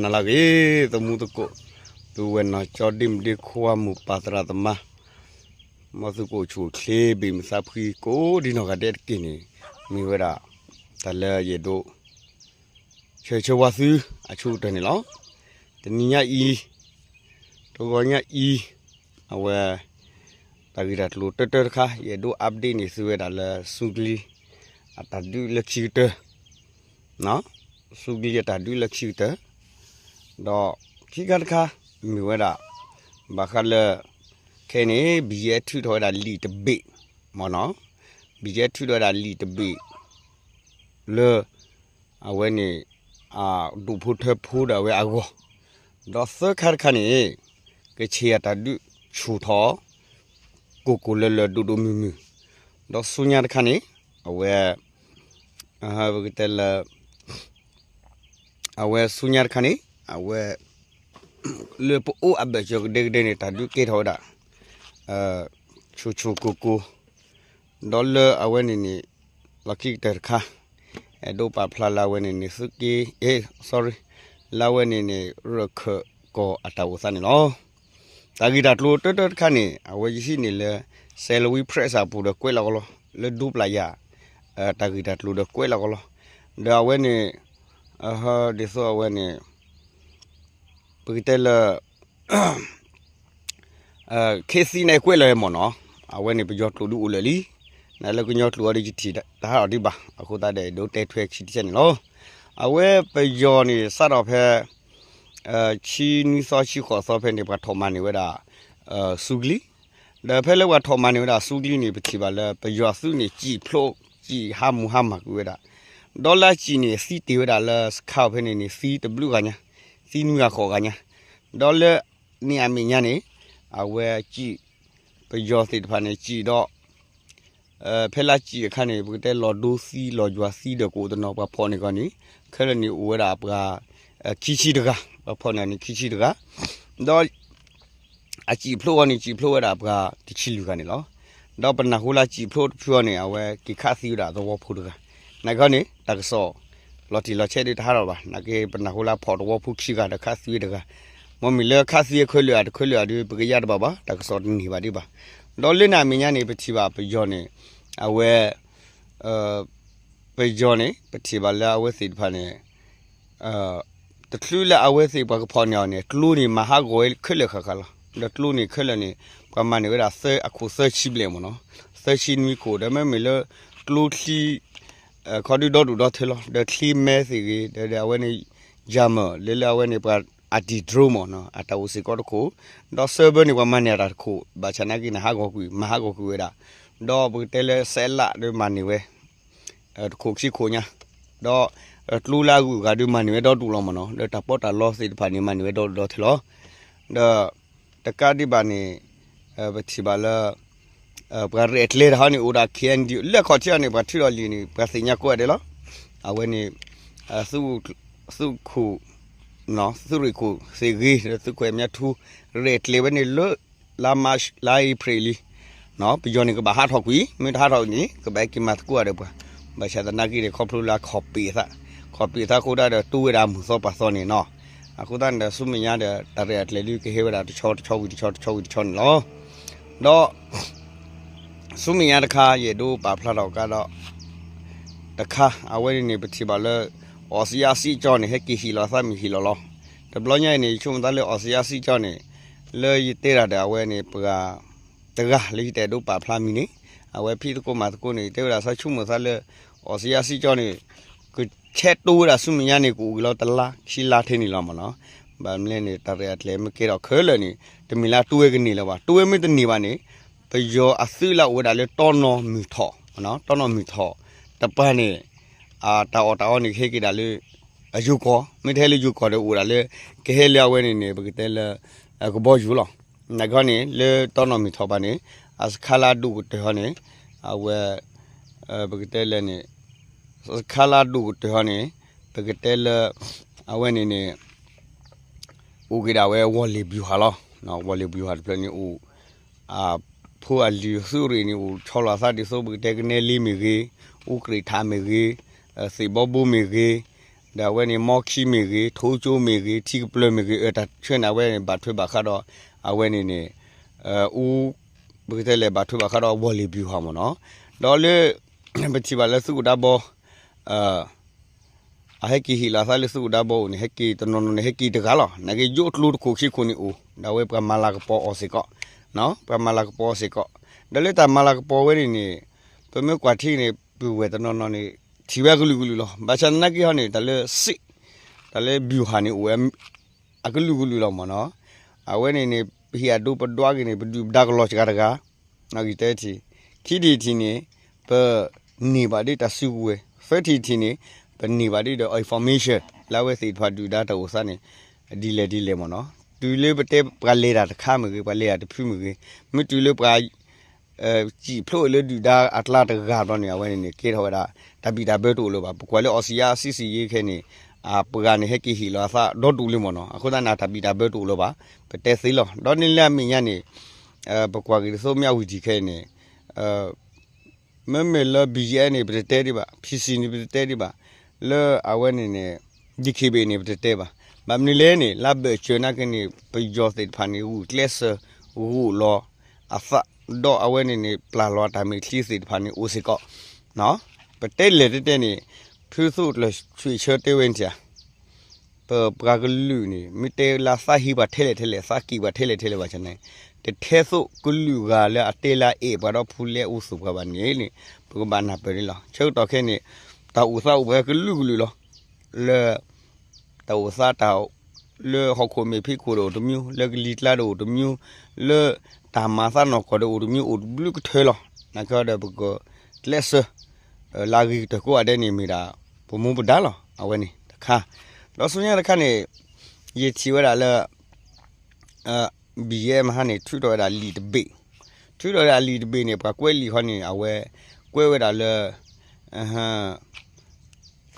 နၤလၢအဂ့ၤ သမူသကိး, သုဝဲနီၢ်ကၠီဒ့မုၣ်ဒ့ခွါမိၢ်ပၢ်သရၣ်သမါ, မ်သုကအိၣ်ဆူၣ်အိၣ်ချ့ ဘ့ၣ်မုာ်သးဖှံကိးဒံနီၢ်ဂၤဒဲးတက့ၢ်န့ၣ်, မ့ၢ်ဝဲဒၣ် တၢ်လၢယအဲၣ်ဒိး ဆၢဂ့ၤဆၢဝါသု အဆိကတၢၢ်န့ၣ်လီၤ. တနံၤညါအံၤ တဂီၤညါအံၤ အဝဲ တၢ်ဂ့ၢ်တၢ်ကျိၤတၢတၢတခါ ယအဲၣ်ဒိး update န့ၢ်သုဝဲဒၣ်လၢ ဆူကျံ အတၢ်ဒုးလၢခံကတၢၢ်, ဆူကျံအတၢ်ဒုးလၢခံကတၢၢ်, ဒီးခံခါတခါ မ့ၢ်ဝဲဒၣ် ဘၣ်ဃးလၢ ခဲအံၤန့ၣ် ဘံယဲထုးထီၣ်ဝဲဒၣ်လံာ်တဘ့ၣ် မ့ၢ်နီၤ, ဘံယဲထုးထီၣ်ဝဲဒၣ်လံာ်တဘ့ၣ် လၢ အဝဲန့ၣ် ဒူၣ်ဖိထၢဖိဒီးအဝဲအဂီၢ်, ဒီးသၢခါတခါန့ၣ် ကဆ့ၣ်အတၢ်ဒုးဆူၣ်ထီၣ် ကိၢ်ကိၢ်လၢၤလၢၤ ဒိၣ်ဒိၣ်မုၢ်မုၢ်, ဒီးဆူညါတခါန့ၣ် အဝဲ ပကတဲလၢ အဝဲဆူညါတခါန့ၣ် အဝဲ လၢပအိၣ်အဘၢၣ်စၢၤကဒဲကဒဲန့ၣ် တၢ်ဒုးကဲထီၣ်ဝဲဒၣ် ဆူၣ်ဆူၣ်ကိၢ်ကိၢ်, ဒီးလၢအဝဲန့ၣ်န့ၣ် လီၢ်ခံကတၢၢ်တခါ အဲၣ်ဒိးပာ်ဖျါလၢအဝဲန့ၣ်န့ၣ် သုးက့ sorry လၢအဝဲန့ၣ်န့ၣ် ရခၢၣ်ကီၢ်အတၢ်အိၣ်သးန့ၣ်လီၤ. တၢ်ဂ့ၢ်တၢ်ကျိၤတၢတၢတခါန့ၣ် အဝဲယဟံးန့ၢ်လၢ Salween Press အပူၤဒီးကွဲးလီၤကလီ လၢဒူပျၢ်ယၤ တၢ်ဂ့ၢ်တၢ်ကျိၤဒီးကွဲးလီၤကလီ, ဒီးအဝဲန့ၣ် ဒ်သိးအဝဲန့ၣ် ပကတဲလၢ ခ့သံန့ၣ်ကွဲးလီၤမ့ၢ်နီၤ, အဝဲန့ၣ်ပယီၤကျိာ်ဒုးအိၣ်လၢာ်လံ, နလၢကညီကျိာ်အီၤဒီးယထံၣ်တဟးထီၣ်ဒံးဘၣ်, အဃိသတးဒီး အဲၣ်ဒိးတဲထွဲခံတဆၢန့ၣ်လီၤ. အဝဲပယီၤန့ၣ် စးထီၣ်ဖဲ ဆံနွံသီဆံဃိးသီဖဲန့ၣ် ပှၤထီၣ်မၤန့ၢ်ဝဲဒၣ် ဆူကျံ, ဒီးဖဲလၢပှၤထီၣ်မၤန့ၢ်ဝဲဒၣ်ဆူကျံန့ၣ် ပထံၣ်ဘၣ်လၢပယီၤသုးန့ၣ် စံာ်ဖျိ စံာ်ဟးမူဟးမၢ်ကွံာ်ဝဲဒၣ်, ဒီးလၢစံာ်န့ၣ် သံတ့ၢ်ဝဲဒၣ်လၢစခါဖဲန့ၣ်န့ၣ် သံတဘျုးဂၤညါ, သံနွံဂၤဃိးဂၤညါ, ဒီးလၢန့ၣ်အမဲာ်ညါန့ၣ် အဝဲစံာ် ပယီၤသ့ၣ်တဖၣ်န့ၣ် စံာ်ဒီး ဖဲလၢစံာ်အခါန့ၣ် ပကတဲလီၤဒိသံလီၤယွၤသံဒီးကအိၣ်တနီၤ ပှၤဖီၣ်န့ၢ်ကီးန့ၣ် ခဲလၢာ်န့ၣ်အိၣ်ဝဲဒၣ်ပှၤ ခံဆံတဂၤ, ပှၤဖီၣ်န့ၢ်န့ၣ်ခံဆံတဂၤ, ဒီး အစံာ်ဖျိအီၤန့ၣ် စံာ်ဖျိဝဲဒၣ်ပှၤတဆံလွံၢ်ဂၤန့ၣ်လီၤ. ဒီးပနၢ်ဟူလၢစံာ်ဖျိတဖုအီၤန့ၣ် အဝဲက့ၤခးသံဝဲဒၣ်သဝီဖိတဂၤ, နာ်က့န့ၣ် တၢ်ကစီၣ် လီၤတံၢ်လီၤဆဲးဒုးတဟးထီၣ်ဘၣ်, နာ်က့ပနၢ်ဟူလၢဖီၣ်သဝီဖိခံဂၤဒီးခးသံဝဲတဂၤ, မ်မ့ၢ်လၢခးသံအခဲလၢာ်အတခဲလၢာ်အဒုး ပကယါတဘၣ်ဘၣ်, တၢ်ကစီၣ်တန့ၢ်ဘၣ်ဒံးဘၣ်. ဒီးလၢန့ၣ်အမဲာ်ညါန့ၣ် ပထံၣ်ဘၣ်ပယီၤန့ၣ် အဝဲ ပယီၤန့ၣ် ပထံၣ်ဘၣ်လၢအဝဲသ့ၣ်တဖၣ်န့ၣ် တချုးလၢအဝဲသ့ၣ်ပှၤကဖီၣ်န့ၢ်အီၤန့ၣ် ကျိန့ၣ်မၤဟးဂီၤဝဲခဲလၢာ်ဃၣ်ဃၣ်လီၤ. ဒီးကျိန့ၣ်ခဲလၢာ်န့ၣ် ပှၤမၤန့ၢ်ဝဲဒၣ်အခိၣ်သၢဆံဘျဲၣ်မ့ၢ်နီၤ, သၢဆံနွံခိၣ်, ဒီးမ့မ့ၢ်လၢကျိချံ ခီဒုဒီဒူၣ်ဒီထၢလီၤ. ဒီးချံမဲသ့ၣ်ဂ့ၤ ဒီးအဝဲန့ၣ် ယၤမၢၢ်လၢလၢအဝဲန့ၣ်ပှၤ anti-drone မ့ၢ်နီၤ, အတၢ်အိၣ်စ့ၢ်ကီးတခိၣ်, ဒီးစၢဘၢန့ၣ်ပှၤမၤန့ၢ်အတၢ်တခိၣ်, ဘၣ်ဆၣ်နာ်က့န့ၣ်ဟးဂီၤကွံာ် မၤဟးဂီၤကွံာ်ဝဲဒၣ်, ဒီးပကတဲလၢစဲးလးဒီးမၤန့ၢ်ဝဲ တခိၣ်ခံခိၣ်ညါ, ဒီးကျိလၢအဂုၤအဂၤဒုးမၤန့ၢ်ဝဲဒီဒူၣ်လီၤမ့ၢ်နီၤ, ဒီးတၢ်ပီးတၢ်လီသ့ၣ်တဖၣ်န့ၣ် မၤန့ၢ်ဝဲဒီဒူၣ်ဒီထၢလီၤ. ဒီးတကးဒံးဘၣ်န့ၣ် ပထံၣ်ဘၣ်လၢ ပှၤရဲၣ်ကျဲၤတၢ်ဟီန့ၣ် အိၣ်ဒၣ် K N D O လၢအခီၣ်ထံးအီၤန့ၣ် ပှၤထုးထီၣ်လံာ်န့ၣ် ပှၤသ့ၣ်ညါကိးဂၤဒဲးလီၤ. အဝဲန့ၣ် သုးခိၣ် သုးရ့ၣ်ခိၣ်သ့ၣ်ဂ့ၤ ဒီးသုးခိၣ်အဲၣ်မၠါထူ ရဲၣ်ကျဲၤဝဲန့ၣ်လၢ လါ March လါ April လံ. ပယီၤန့ၣ်ကဘၣ်ဟးထီၣ်ကွံာ်, မ့ၢ်တဟးထီၣ်န့ၣ် ကဘၣ်ဟဲက့ၤမၤသကိးဂၤဒီးပှၤ, ဘၣ်ဆၣ်သနာ်က့ဒီး ခီဖျိလၢအခီၣ်ပ့ၣ်သး, ခီၣ်ပ့ၣ်သးအဃိဒၣ်ဒီး တိဝဲဒၣ်မုၢ်သီပှၢ်သီန့ၣ်နီၤ. အဃိသတးန့ၣ်ဒီး ဆူမဲာ်ညါဒီး တၢ်ရဲၣ်အကျဲၤဒုးကဟဲဝဲဒၣ်တဆီတဆီဝံၤတဆီတဆီဝံၤတဆီန့ၣ်လီၤ. ဒီး ဆူမဲာ်ညါတခါ ယအဲၣ်ဒိးပာ်ဖျါထီၣ်ကဒီး တခါ အဝဲန့ၣ်န့ၣ် ပထံၣ်ဘၣ်လၢ အီစံယါစံကၠီန့ၣ် ဟဲက့ၤဟ့ၣ်လီၤသးမ့ၢ်ဟ့ၣ်လီၤလီၤ. တဘျီညါအံၤန့ၣ် ယဆိကမိၣ်သးလၢအီစံယါစံကၠီန့ၣ် လၢယတဲတၢ်ဒီးအဝဲန့ၣ် ပှၤတဂၤလၢယတအဲၣ်ဒိးပာ်ဖျါမံၤန့ၣ် အဝဲဖံးသကိးမၤသကိးန့ၣ် ယတဲဝဲဒၣ်သးဆိကမိၣ်သးလၢ အီစံယါစံကၠီန့ၣ် ကဆဲးတိဝဲဒၣ်ဆူမဲာ်ညါန့ၣ် ကအိၣ်က့ၤလီၤတလါခံလါထဲန့ၣ်လီၤမ့ၢ်နီၤ. ဘၣ်မနုၤလဲၣ်န့ၣ် တၢ်ရဲၣ်အကျဲၤမ့ၢ်ကဲထီၣ်ခဲလၢာ်န့ၣ် တမ့ၢ်လၢအတိဝဲကန့ၢ်လၢၤဘၣ်. တိဝဲမ့ၢ်တန့ၢ်ဘၣ်န့ၣ် ပယီၤအသုးလၢအအိၣ်ဝဲဒၣ်လၢတီနီၢ်မုၢ်ထီၣ်, တီနီၢ်မုၢ်ထီၣ် တပၤန့ၣ် တၢ်အီၣ်တၢ်အီန့ၣ် ကဟဲက့ၤဒၣ်လၢ အယိၤကီၢ်, မ့ၢ်တဟဲလၢယိၤကီၢ်ဒီး အိၣ်ဒၣ်လၢ ကဟဲလၢအဝဲန့ၣ်န့ၣ် ပကတဲလၢ ကဘီယူၤလီၤ. နာ်က့န့ၣ် လၢတီနီၢ်မုၢ်ထီၣ်ဘၣ်န့ၣ် အစခါလၢအဒိၣ်ကတၢၢ်ဟီန့ၣ် အဝဲ ပကတဲလၢန့ၣ် စခါလၢအဒိၣ်ကတၢၢ်ဟီန့ၣ် ပကတဲလၢ အဝဲန့ၣ်န့ၣ် အိၣ်က့ၤဒၣ်ဝဲဝီၢ်လ့ၣ်ဘျူၤဟၣ်လီၤ. ဝီၢ်လ့ၣ်ဘျူၤဟၣ်တဖျၢၣ်န့ၣ်အိၣ် အဖိအလံၤသုးရ့ၣ်န့ၣ် အိၣ်ဆီလီၤသးဒ်သိး ပကတဲကနဲလ့မ့ၢ်ဂ့ၤ, အူကြ့ၣ်ထးမ့ၢ်ဂ့ၤ, သ့ၣ်ဘီဘိမ့ၢ်ဂ့ၤ, ဒီးအဝဲန့ၣ် မီခံမ့ၢ်ဂ့ၤ, ထိကၠိမ့ၢ်ဂ့ၤ, ထံကပျၢၤမ့ၢ်ဂ့ၤ, အတၢ်ဆၢန့ၣ် အဝဲန့ၣ်ဘၣ်ထွဲဘၣ်ဃးဒီး အဝဲန့ၣ်န့ၣ် အူ ပကတဲလဲၣ် ဘၣ်ထွဲဘၣ်ဃးဒီး ဝီၢ်လ့ၣ်ဘံၣ်ဟၣ်မ့ၢ်နီၤ. ဒီးလၢ ပထံၣ်ဘၣ်လၢသုးခိၣ်ဒၢဘီ အဟဲက့ၤဟ့ၣ်လီၤအသးလၢသုးခိၣ်ဒၢဘီအိၣ်န့ၣ် ဟဲက့ၤတနီၤနီၤန့ၣ် ဟဲက့ၤတဂၤလီၤ. နာ်က့ယိၣ်ကျိတခိၣ်ခံခိၣ်န့ၣ်အိၣ် ဒီးအဝဲပှၤမၤလၤကပီၤအီၤစ့ၢ်ကီး, ပှၤမၤလၤကပီၤအီၤစ့ၢ်ကီး. ဒီးလၢတၢ်မၤလၤကပီၤဝဲန့ၣ်န့ၣ် ပမ့ၢ်ကွၢ်ထံန့ၣ် ပုၢ်ဝဲၢ်တနီၤနီၤန့ၣ် ထံၣ်ဝဲအကလုာ်ကလုာ်လီၤ. ဘၣ်ဆၣ်သနာ်က့ဟီန့ၣ် တၢ်လၢစ့ၣ် တၢ်လၢဘံၣ်ဟၣ်န့ၣ်အိၣ်ဝဲ အကလုာ်ကလုာ်လီၤမ့ၢ်နီၤ. အဝဲန့ၣ်န့ၣ် ပဟ့ၣ်အဒိပဒွးက့ၤန့ၣ် ပဒုၣ်ပဒါကလီၤစှၤတဂၤ နီၣ်ဂံၢ်တၢထံၣ်, ခံထံၣ်တထံၣ်န့ၣ် ပန့ၢ်ဘၣ်ဒ်တၢ်စုကဝဲၤ, သၢထံၣ်တထံၣ်န့ၣ် ပန့ၢ်ဘၣ်ဒ်ဒီး information လၢအဝဲသ့ၣ်တဖၣ်ဒုၣ်ဒါတၢ်အိၣ်သးန့ၣ် ဒ်လဲၣ်ဒ်လဲၣ်မ့ၢ်နီၤ. တုၤလၢပတဲပှၤလဲၤတၢ်တခါမ့ၢ်ဂ့ၤ, ပှၤလဲၤတၢ်တဖုမ့ၢ်ဂ့ၤ, မ့ၢ်တုၤလၢပှၤ စံၣ်ဖျိးလၢဒုၣ်ဒါအကျါတဂၤဘျီန့ၣ် အဝဲန့ၣ်န့ၣ် ကဲထီၣ်ဝဲဒၣ် တၢ်ဘံၣ်တၢ်ဘၢတအိၣ်လၢၤဘၣ်. ပကွၢ်လၢအီစံယါအစံစံယ့ခဲန့ၣ် အပှၤန့ၣ် ဟဲက့ၤဟ့ၣ်လီၤအသးဒီဒူၣ်လံမ့ၢ်နီၤ. အဃိသတးန့ၣ် တၢ်ဘံၣ်တၢ်ဘၢတအိၣ်လၢၤဘၣ်. ပတဲသ့လီၤ. ဒီးန့ၣ်လၢအမဲာ်ညါန့ၣ် ပကွၢ်က့ၤဒ်သိးမ့ၢ်အဝံၤတံၢ်ခဲအံၤန့ၣ် မ့မ့ၢ်လၢ ဘီၣ်ယဲၣ် န့ၣ် ပတတဲဒံးဘၣ်, ဖံစံၣ် န့ၣ် ပတတဲဒံးဘၣ်, လၢအဝဲန့ၣ်န့ၣ် ဒံၣ်ခ့ဘ့ၣ် န့ၣ် ပတတဲဘၣ်. ဘၣ်မနုၤလဲၣ်န့ၣ် လၢဘၢၣ်စၢၤနာ်က့န့ၣ် ပယီၤသ့ၣ်တဖၣ်န့ၣ် ဂုာ်ကျဲးစၢး ဂိၢ်လီၤအသး ဒီးအဝဲန့ၣ်န့ၣ် ပျၢ်လီၤအတၢ်မဲာ်ချံသ့ၣ်တဖၣ်န့ၣ် အိၣ်စ့ၢ်ကီး ပတဲလဲၣ်တဲတဲန့ၣ် ဖုသိၣ်ကျၢၢ်ဆံၣ်ဆၢတဲဝဲန့ၣ်ဧါ ပပှၤကလုာ်န့ၣ် မ့ၢ်တဲလၢသးဟ့ပှၤထဲလဲၣ်ထဲလဲၣ် သးက့ၣ်ပှၤထဲလဲၣ်ထဲလဲၣ်ဘၣ်ဆၣ်န့ၣ် တထဲသိးကလုာ်ဂၤလၢအတဲလၢအအဲၣ်ပှၤဒီးဖူလဲအူသူၣ်ပှၤဘၣ်န့ၣ်န့ၣ် ပကဘၣ်နၢ်ပၢၢ်န့ၣ်လီၤ. ဆၢကတီၢ်ခဲအံၤန့ၣ် တၢ်အိၣ်သးအိၣ်ဝဲကလုာ်ကလုာ်လီၤ. လၢ တၢ်အိၣ်သးတၢ် လၢဟီၣ်ခိၣ်မဲာ်ဖံးခိၣ်ဒီးအိၣ်တမံၤ, လၢကလံၤကျါဒီးအိၣ်တမံၤ, လၢတၢ်မၤသးနီၢ်ကီၢ်ဒီးအိၣ်တမံၤ အိၣ်တဘျုးကထၢလီၤ. နာ်က့ဒီးပကကျဲးစၢး လၢအဂ့ၤကတၢၢ်ကိးဂၤဒဲးန့ၣ်မ့ၢ်ဒၣ် ပမူပဒါလီၤ. အဝဲန့ၣ်တခါ, ဒီးဆူညါတခါန့ၣ် ယထံၣ်ဝဲဒၣ်လၢ ဘီၣ်ယဲၣ် မဟါန့ၣ် ထုးထီၣ်ဝဲဒၣ်လံာ်တဘ့ၣ်, ထုးထီၣ်ဝဲဒၣ်လံာ်တဘ့ၣ်န့ၣ် ပှၤကွဲးလံာ်ဃီန့ၣ် အဝဲကွဲးဝဲဒၣ်လၢ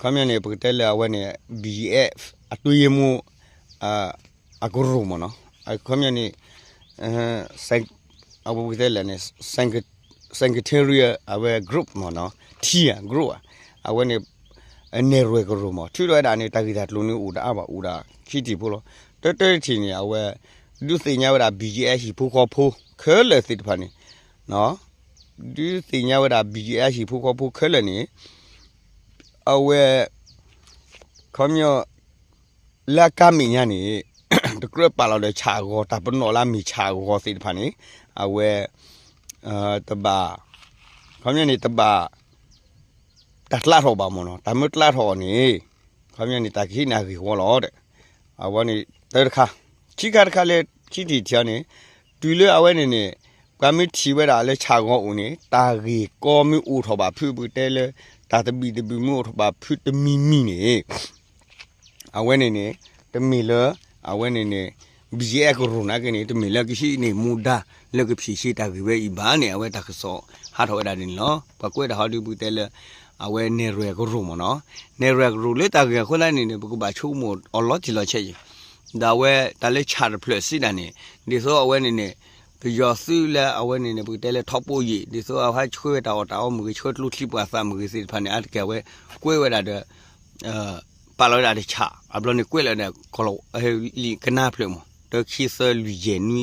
ခီပညီန့ၣ် ပကတဲလၢအဝဲန့ၣ် ဘီၣ်ယဲၣ် အတူးယဲၢ်မူ အကရူၢ်မ့ၢ်နီၤ, ခီပညီန့ၣ် အဝဲပကတဲလၢန့ၣ် Secretariat အဝဲ group မ့ၢ်နီၤ, ထံဧါ group ဧါ, အဝဲန့ၣ် နဲၣ်ရွဲၣ်ကရူၢ်မ့ၢ် ထုးထီၣ်ဝဲဒၣ်န့ၣ် တၢ်ဂ့ၢ်တၢ်ကျိၤန့ၣ်အိၣ်တအါဘၣ် အိၣ်ဒၣ်ခံထံၣ်ဖိလီၤ. တၢတၢတထံၣ်န့ၣ် အဝဲ ဒုးသ့ၣ်ညါဝဲဒၣ် ဘီၣ်ယဲၣ် ဟံၣ်ဖိဃီဖိ ခဲလၢာ်သ့ၣ်တဖၣ်န့ၣ် ဒုးသ့ၣ်ညါဝဲဒၣ် ဘီၣ်ယဲၣ် ဟံၣ်ဖိဃီဖိခဲလၢာ်န့ၣ် အဝဲ ခီပညီ လၢအကါမဲာ်ညါန့ၣ် တကြၢးပာ်လီၤဒီးဆၣ်အဂီၤ တၢ်ပနီၣ်လၢအမ့ၢ်ဆၣ်အဂီၤသ့ၣ်တဖၣ်န့ၣ် အဝဲ တဘၣ် ခီပညီန့ၣ် တဘၣ် တၢ်ကျးထီၣ်ဘၣ်မ့ၢ်နီၤ, တၢ်မ့ၢ်ကျးထီၣ်အီၤန့ၣ် ခီပညီန့ၣ် တၢ်ကဟံးန့ၢ်အဂ့ၢ်ဝီလီၤဒီး အဝဲန့ၣ်တၢတခါ, ခံခါတခါလၢ ခံထံၣ်ထံၣ်အီၤန့ၣ် တုၤလၢအဝဲန့ၣ်န့ၣ် ပှၤမ့ၢ်ထံၣ်ဝဲဒၣ်လၢဆၣ်ဂီၤအိၣ်န့ၣ် တၢ်ဂ့ၢ်ကီမ့ၢ်အိၣ်ထီၣ်ဘၣ်ဖုး ပကတဲလၢ တၢ်တဘံၣ်တဘုၣ်မ့ၢ်အိၣ်ထီၣ်ဘၣ်ဖုးတမံၤမံၤန့ၣ် အဝဲန့ၣ်န့ၣ် တမ့ၢ်လၢ အဝဲန့ၣ်န့ၣ် ဘီၣ်ယဲၣ် ကရူၢ်နာ်က့န့ၣ် တမ့ၢ်လၢကဟံးန့ၢ်မူဒါ လၢကဖံးဆံးတၢ်ဂ့ၢ်ဝဲအံၤဘၣ်န့ၣ် အဝဲတၢ်ကစီၣ်ဟးထီၣ်ဝဲဒၣ်န့ၣ်လီၤ. ပှၤကွဲးတၢ်ဟီဒုး ပကတဲလၢ အဝဲနဲၣ်ရွဲၣ်ကရူၢ်မ့ၢ်နီၤ, နဲၣ်ရွဲၣ်ကရူၢ်လၢတၢ်ဂ့ၢ်အဃိသတးန့ၣ်န့ၣ် ပကဘၣ်ဆိကမိၣ်အီၤလီၤတံၢ်လီၤဆဲးအံၤ ဒီးအဝဲတၢ်လၢဆၣ်တဖျၢၣ်စံးဒၣ်န့ၣ် ဒ်သိးအဝဲန့ၣ်န့ၣ် ပယီၤသုးလၢအဝဲန့ၣ်န့ၣ် ပကတဲလၢထီဘိယံာ် ဒ်သိးအဝဲဆှၢဝဲတၢ်အီၣ်တၢ်အီမ့ၢ်ဂ့ၤ ဆှၢကျိချံပှာ်သၣ်မ့ၢ်ဂ့ၤသ့ၣ်တဖၣ်န့ၣ် အါတက့ၢ်အဝဲကွဲးဝဲဒၣ်ဒီး ပာ်လီၤဝဲဒၣ်တဆၣ် အဘျီန့ၣ်ကွဲးလီၤဒီး ကီၢ်လီၤ လံာ်ကနါဖျၢၣ်မ့ၢ် တၢခံသၢလွံၢ်ယဲၢ်နွံ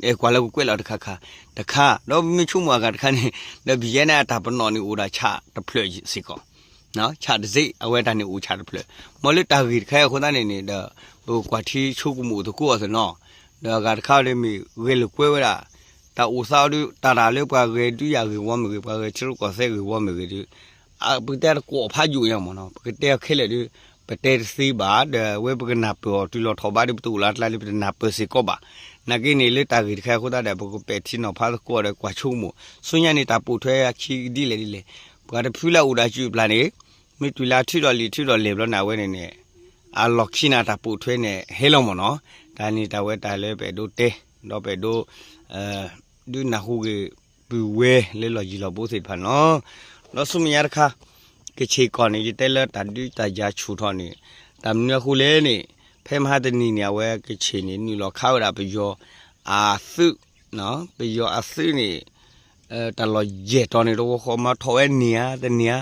အဲၣ်ကွၢ်လၢကကွဲးလီၤတခါခါ တခါ ဒီးပမ့ၢ်ဆိကမိၣ်အဂၤတခါန့ၣ် ဒီးဘီၣ်ယဲၣ်န့ၣ် အတၢ်ပနီၣ်န့ၣ်အိၣ်ဒၣ်ဆၣ်တဖျၢၣ်စ့ၢ်ကီး ဆၣ်တစ့ အဝဲတၢ်န့ၣ်အိၣ်ဆၣ်တဖျၢၣ် မ်လၢတၢ်ဂ့ၢ်တခါအံၤအဃိသတးန့ၣ်န့ၣ်ဒီး ပကကွၢ်ထံဆိကမိၣ်သကိးအီၤသ့ၣ်နီၤ ဒီးအဂၤတခါဒီးမ့ၢ်ဂဲၤလိာ်ကွဲဝဲဒၣ် တၢ်အိၣ်သးအီၤဒီး တၢ်တၢ်လၢပှၤဂဲၤဒုးယၤဂ့ၢ်ဝီမ့ၢ်ဂ့ၤ ပှၤဂဲၤထံရူၢ်ကီၢ်သဲးဂ့ၢ်ဝီမ့ၢ်ဂ့ၤဒီး ပကတဲတကွီၢ်ဖးယိာ်ညါမ့ၢ်နီၤ ပကတဲအီၤခဲလၢာ်ဒီး ပတဲတသ့ဘၣ် ဒီးအဝဲပကနၢ်ပၢၢ်အီၤတုၤလီၤထီၣ်ဘးဒီး ပတအိၣ်လၢအကျါလၢပတနၢ်ပၢၢ်စ့ၢ်ကီးဘၣ် နာ်က့န့ၣ်လၢတၢ်ဂ့ၢ်တခါအံၤအဃိသတးဒီး ပကပဲာ်ထံနီၤဖးသကိးဒီးကွၢ်ဆိကမိၣ် ဆူညါန့ၣ် တၢ်ပိာ်ထွဲအခံဒ်လဲၣ်ဒ်လဲၣ် ပှၤတဖုလၢအအိၣ်ဒီးစုပျၢ်န့ၣ် မ့ၢ်တုၤလၢအထုးထီၣ်လံာ်ထုးထီၣ်လဲၢ်ဘျီန့ၣ် အဝဲန့ၣ်န့ၣ် အလီၢ်ခံန့ၣ်တၢ်ပိာ်ထွဲန့ၣ်ဟဲလီၤမ့ၢ်နီၤ တၢ်န့ၣ်တၢ်ဝဲတၢ်လၢပအဲၣ်ဒိးတဲ ဒီးပအဲၣ်ဒိး ဒုးနၢ်ဟူဂ့ၤပုၢ်ဝဲလၢလီၢ်ယံၤလီၢ်ဘူးသ့ၣ်တဖၣ်န့ၣ်လီၤ. ဒီးဆူမဲာ်ညါတခါ ကချ့ၣ်ကီၢ်န့ၣ် ယတဲလၢတၢ်ဒုးတၢ်ယၤဆူၣ်ထီၣ်န့ၣ် တၢ်မနုၤအဃိလဲၣ်န့ၣ် ဖဲမဟါတနံၤန့ၣ် အဝဲကချ့ၣ်န့ၣ် နုာ်လီၤခးဝဲဒၣ်ပယီၤအသုး ပယီၤအသုးန့ၣ် တၢ်လီၢ်ယဲၢ်တီၤန့ၣ် တဝီဃီမးထီၣ်ဝဲန့ၢ်ဧါတန့ၢ်ဧါ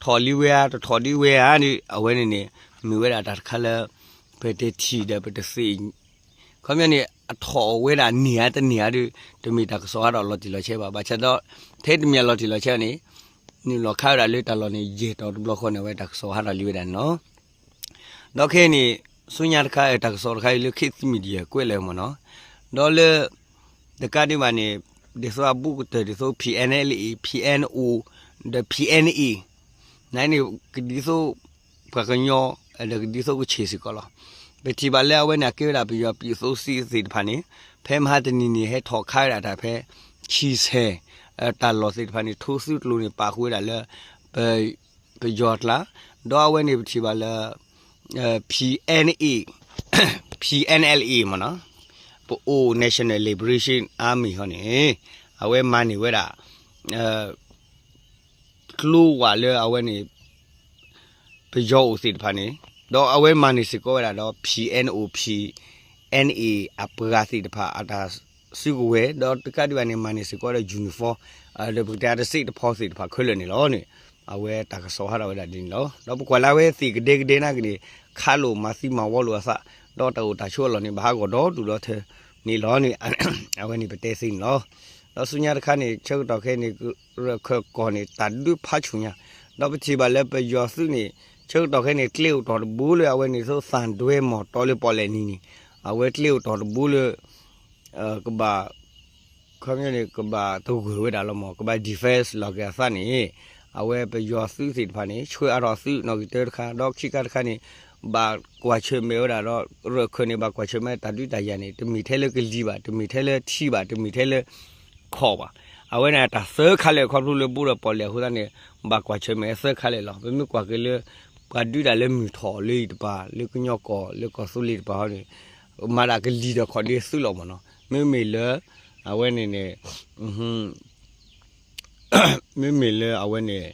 ထီၣ်လံဝဲဧါ တထီၣ်ဒံးဝဲဧါန့ၣ် အဝဲန့ၣ်န့ၣ် မ့ၢ်ဝဲဒၣ်တၢ်တခါလၢ ပတထံၣ်ဒီးပတသ့ၣ် ခီပညီန့ၣ် အထီၣ်ဝဲဒၣ်န့ၢ်ဧါတန့ၢ်ဧါဒီး တမ့ၢ်တၢ်ကစီၣ်ဟးထီၣ်လီၤတံၢ်လီၤဆဲးဘၣ်. ဘၣ်ဆၣ်ဒီး ထဲတမံၤအလီၤတံၢ်လီၤဆဲးန့ၣ် နုာ်လီၤခးဝဲဒၣ်လၢတၢ်လီၢ်န့ၣ် ယဲၢ်တီၤတဘျီဃီန့ၣ် အဝဲတၢ်ကစီၣ်ဟးထီၣ်လံဝဲဒၣ်န့ၣ်လီၤ. ဒီးခဲအံၤန့ၣ် ဆူညါတခါ တၢ်ကစီၣ်တခါအံၤလၢ ခေတ်သစ်မီဒီယာ ကွဲးလၢမ့ၢ်နီၤ, ဒီးလၢ တကးဒံးဘၣ်န့ၣ် ဒ်သိးအဘူးကတၢၢ်ဒ်သိး P N L A, P N O ဒီး P N A န့ၣ် ကဒ်သိး ပှၤကညီ ဒီးကဒ်သိးကဆ့ၣ်စ့ၢ်ကီးလီၤ. ပထံၣ်ဘၣ်လၢအဝဲန့ၣ် အကဲဝဲဒၣ်ပယီၤပြည်သူ့စစ်သ့ၣ်တဖၣ်န့ၣ် ဖဲမဟါတနံၤန့ၣ် ဟဲထီၣ်ခးဝဲဒၣ်တၢ်ဖဲ ခၠံၤဆဲၣ် တၢ်လီၢ်သ့ၣ်တဖၣ်န့ၣ် ထိးသုးကျိၤန့ၣ် ပာ်ဃုာ်ဝဲဒၣ်လၢ ပယီၤကျါ, ဒီးအဝဲန့ၣ်ပထံၣ်ဘၣ်လၢ P N A, P N L A မ့ၢ်နီၤ, ပအိၣ် National Liberation Army ဟီန့ၣ် အဝဲမၤန့ၢ်ဝဲဒၣ် ကျိဝဲလၢအဝဲန့ၣ် ပယီၤအိၣ်သ့ၣ်တဖၣ်န့ၣ်, ဒီးအဝဲမၤန့ၢ်စ့ၢ်ကီးဝဲဒၣ်ဒီး P N O, P N A အပှၤသ့ၣ်တဖၣ်အတၢ်စုကဝဲၤ, ဒီးတကးဒံးဘၣ်န့ၣ် မၤန့ၢ်စ့ၢ်ကီးဒီး uniform, ဒီးပကတဲတၢ်တစ့းတဖီသ့ၣ်တဖၣ်ခဲလၢာ်န့ၣ်လီၤန့ၣ်, အဝဲတၢ်ကစီၣ်ဟးထီၣ်ဝဲဒၣ်ဒ်န့ၣ်လီၤ. ဒီးပကွၢ်လၢအဝဲသ့ၣ်ကဒဲကဒဲနာ်က့န့ၣ် ခးလိာ်မၤသံမၤဝီလိာ်အသး, ဒီးတၢ်အိၣ်တၢ်ဆိးအလီၢ်န့ၣ် ဘၣ်ဟးဂီၤဒီဒူၣ်ဒီထၢန့ၣ်လီၤန့ၣ်, အဝဲန့ၣ်ပတဲသ့န့ၣ်လီၤ. ဒီးဆူညါတခါန့ၣ် ဆၢကတီၢ်ခဲအံၤန့ၣ် ရၢၢ်ခၢၣ်ကီၢ်န့ၣ် တၢ်ဒုးဖးဆူၣ်ညါ, ဒီးပထံၣ်ဘၣ်လၢပယီၤသုးန့ၣ် ဆၢကတီၢ်ခဲအံၤန့ၣ် ကျဲအိၣ်တီၢ်တဘိလၢအဝဲန့ၣ်သိးသံတွဲမီၢ်တီလၢပီၣ်လဲၣ်နံၤန့ၣ်, အဝဲကျဲအိၣ်တီၢ်တဘိလၢ ကဘၣ် ခီပညီန့ၣ် ကဘၣ်သဂၢၢ်ဝဲဒၣ်လီၤမး, ကဘၣ် defense လီၤက့ၤအသးန့ၣ်, အဝဲပယီၤသုးသ့ၣ်တဖၣ်န့ၣ် ဆှၢအါထီၣ်သုးနီၣ်ဂံၢ်တၢတခါ, ဒီးခံခါတခါန့ၣ် ဘၣ်ကွၢ်ဆၢၣ်မဲာ်ဝဲဒၣ်ဒီး ရၢၢ်ခၢၣ်န့ၣ် ဘၣ်ကွၢ်ဆၢၣ်မဲာ်တၢ်ဒုးတၢ်ယၤန့ၣ် တမ့ၢ်ထဲလၢကလံၤဘၣ်, တမ့ၢ်ထဲလၢထံဘၣ်, တမ့ၢ်ထဲလၢ ခီၣ်ဘၣ်. အဝဲန့ၣ်တၢ်သၢခါလၢာ် ခီဖျိလၢဘိဒီးပီၣ်လဲၣ်အဃိသတးန့ၣ် ဘၣ်ကွၢ်ဆၢၣ်မဲာ်သၢခါလၢာ်လီၤ. ပမ့ၢ်ကွၢ်က့ၤလၢ ပှၤဒုးတၢ်လၢမုၢ်ထီၣ်လၢအံၤတပၤ လၢကညီကီၢ် လၢကီၢ်သူလ့ၤတပၤဟီန့ၣ် မၤဒၣ်ကလံၤဒီးခီၣ်ဒ့သုးလီၤမးနီၤ. မ့မ့ၢ်လၢ အဝဲန့ၣ်န့ၣ် မ့မ့ၢ်လၢအဝဲန့ၣ်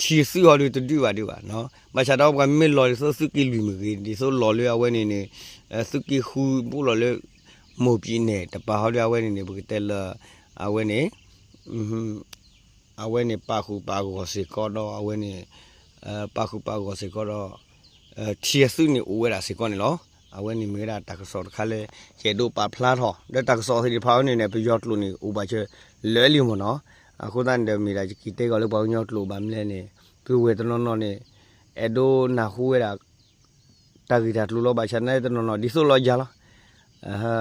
ထံသုးဟီဒုးတဒုးဘၣ်ဒံးဘၣ်နီၤ. ဘၣ်ဆၣ်ဒီးပှၤမ့ၢ်လီၤဒ်သိးသုးက့လွံၢ်မ့ၢ်ဂ့ၤ, ဒ်သိးလီၤလၢအဝဲန့ၣ်န့ၣ် သုးက့ဃုဘိလီၤလၢ မိၢ်ပံၤနဲၣ်တပၤဟီဒုး အဝဲန့ၣ်န့ၣ် ပကတဲလၢ အဝဲန့ၣ် အဝဲန့ၣ်ပာ်ဃုာ်ပာ်ဂီၢ်စ့ၢ်ကီးဒီး အဝဲန့ၣ် ပာ်ဃုာ်ပာ်ဂီၢ်စ့ၢ်ကီးဒီး ထံသုးန့ၣ်အိၣ်ဝဲဒၣ်စ့ၢ်ကီးန့ၣ်လီၤ. အဝဲန့ၣ်မ့ၢ်ဝဲဒၣ်တၢ်ကစီၣ်တခါလၢ ယအဲၣ်ဒိးပာ်ဖျါထီၣ် ဒီးတၢ်ကစီၣ်သ့ၣ်တဖၣ်အံၤန့ၣ်န့ၣ် ပယီၤကျိာ်န့ၣ် အိၣ်ဘၣ်စၢၤလၢာ်လံမ့ၢ်နီၤ. အဃိသတးန့ၣ်ဒီး မ့ၢ်ဒၣ်ယက့ၤတဲကီးလၢပှၤကညီကျိာ်ဘၣ်မနုၤလဲၣ်န့ၣ် ပုၢ်ဝဲၢ်တနီၤနီၤန့ၣ် အဲၣ်ဒိးနၢ်ဟူဝဲဒၣ် တၢ်ဂ့ၢ်တၢ်ကျိၤလီၤ. ဘၣ်ဆၣ်န့ၣ်တနီၤနီၤ ဒ်သိးလီၤယၤလီၤ.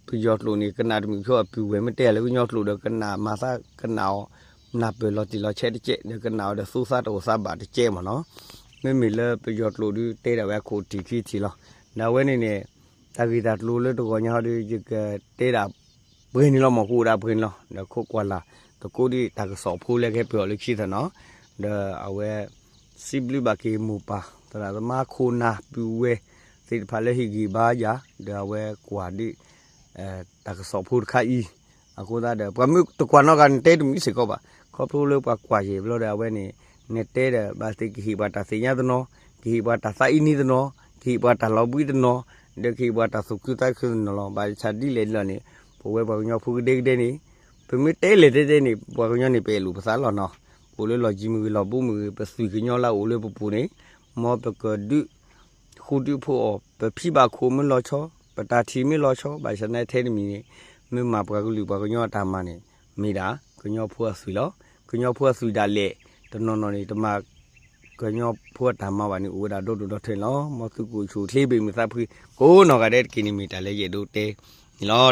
ပယီၤကျိာ်န့ၣ် ကနၣ်တမုာ်ဆိ အပုၢ်ဝဲၢ်မ့ၢ်တဲလၢကညီကျိာ်ဒီး ကနၣ်မၤသးကနၣ်အီၤ နၢ်ပၢၢ်လီၤတံၢ်လီၤဆဲးတကဲး ဒီးကနၣ်အီၤဒီးသူသးတအိၣ်သးဘၣ်တကဲးမ့ၢ်နီၤ. မ့မ့ၢ်လၢပယီၤကျိာ်ဒုးတဲဒၣ်ဝဲအခိၣ်တံၢ်ခံထံၣ်လီၤ. ဒီးအဝဲန့ၣ်န့ၣ် တၢ်ဂ့ၢ်တၢ်ကျိၤလၢတဂီၤညါဟီဒီး ယကတဲဒၣ်ပှဲၤန့ၣ်လီၤမး ကအိၣ်ဒၣ်ပှဲၤန့ၣ်လီၤ. ဒီးခိးကွၢ်လၢ် သကိးဒုးတၢ်ကစီၣ်ဖိလၢကဟဲပၢၢ်အီၤလၢခံသၢနီၤ. ဒီးအဝဲ စံးဘျုးဘၣ်က့ၤမိၢ်ပၢ် သရၣ်သမါခိၣ်နၢ်ပုၢ်ဝဲၢ်သ့ၣ်တဖၣ်လၢဟ့ၣ်ဂံၢ်ဘါယၤ ဒီးအဝဲကွၢ်ဒုး တၢ်ကစီၣ်ဖိတခါအံၤ. အဃိသတးဒီး ပှၤမ့ၢ်တကွၢ်နီတဂၤန့ၣ် တဲတမံၤစ့ၢ်ကီးဘၣ်. ခီဖျိလၢပှၤကွၢ်ယဲၢ်ဘျီဒီး အဝဲန့ၣ် နတဲဒီး ဘၣ်သ့ၣ်ကဟ့ၣ်ပှၤတၢ်သ့ၣ်ညါတနီၤ, ကဟ့ၣ်ပှၤတၢ်သးအံၤနံၤတနီၤ, ကဟ့ၣ်ပှၤတၢ်လီၤဘှံးတနီၤ, ဒီးကဟ့ၣ်ပှၤတၢ်သူၣ်ခုသးခုတနီၤလီၤ. ဘၣ်ဆၣ်ဒ်လဲၣ်ဒ်လဲၣ်န့ၣ် ပဝဲပှၤကညီဖိကဒဲကဒဲန့ၣ် ပမ့ၢ်တဲလဲၣ်တဲတဲန့ၣ် ပှၤကညီန့ၣ် ပအဲၣ်လိာ်ပသးလီၤနီၤ. ပအိၣ်လၢလီၢ်ကံမ့ၢ်ဂ့ၤ လီၢ်ဘူးမ့ၢ်ဂ့ၤ ပသွံၣ်ကညီလၢအအိၣ်လၢပပူၤန့ၣ် မ်ပကဒုး ဃူဒုးဖိးအီၤ ပဖံဘၣ်ခိၣ်မ့ၢ်လီၤဆီ, ပတၢ်ထံၣ်မ့ၢ်လီၤဆီ, ဘၣ်ဆၣ်န့ၣ်ထဲတမံၤန့ၣ် မ့ၢ်မၤပှၤကလုာ်ပှၤကညီအတၢ်မၤန့ၣ် မ့ၢ်ဒၣ်ကညီဖိအသွံၣ်လီၤ. ကညီဖိအသွံၣ်ဒၣ်လဲာ် တနီၤနီၤန့ၣ် တမၤကညီဖိအတၢ်မၤဘၣ်န့ၣ် အိၣ်ဝဲဒၣ်ဒီဒိၣ်ဒီထၢန့ၣ်လီၤ. မ်သုကအိၣ်ဆူၣ်အိၣ်ချ့ဘၣ်မုာ်သးဖှံကိးနီၢ်ဂၤဒဲးတက့ၢ်န့ၣ် မ့ၢ်တၢ်လၢယအဲၣ်ဒိးတဲန့ၣ်လီၤ.